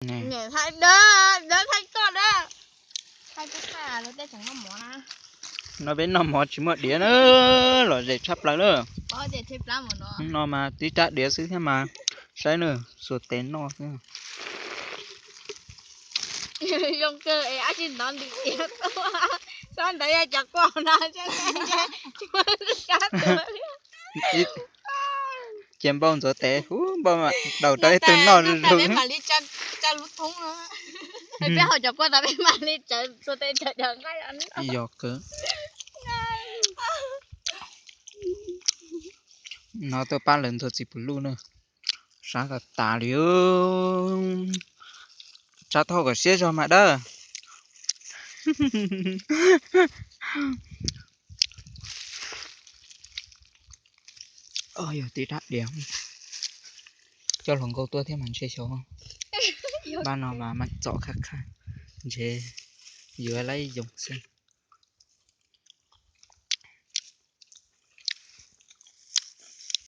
Thaij dawb, dawb thaij koj dawb. Thaij tub thaij lawv tej tseem noj mov na. No peb noj mov tsis muaj diav na, lom zem tshaj plaws na. Hnub no mas tib rab diav xwb thiab mas, saib na, xuas tes noj xwb. Zoo kawg es ab tsi ntov ntws diav tuaj, tsob ntawd yog cov quaj no, tsis muaj kab tuag li. Cia npauj ntxuav tes, hu npauj daus rau ib tug noj zuj zus. Mam li tsa lub thoob no, peb haus cov quaj tas peb mam li tsawv xuas tes tsawv cov nqaij. Yog kawg. No tuaj pab lawv ntxuav txiv puv luj na, sab tas tas li. Tsab thauj kom siab zog mas dawb. Yog tib rab diav, coj hluas nkauj tuaj thiab mas ntshe xyov, pab no mas txom khab khab, ntshe yuav laib yoos xwb.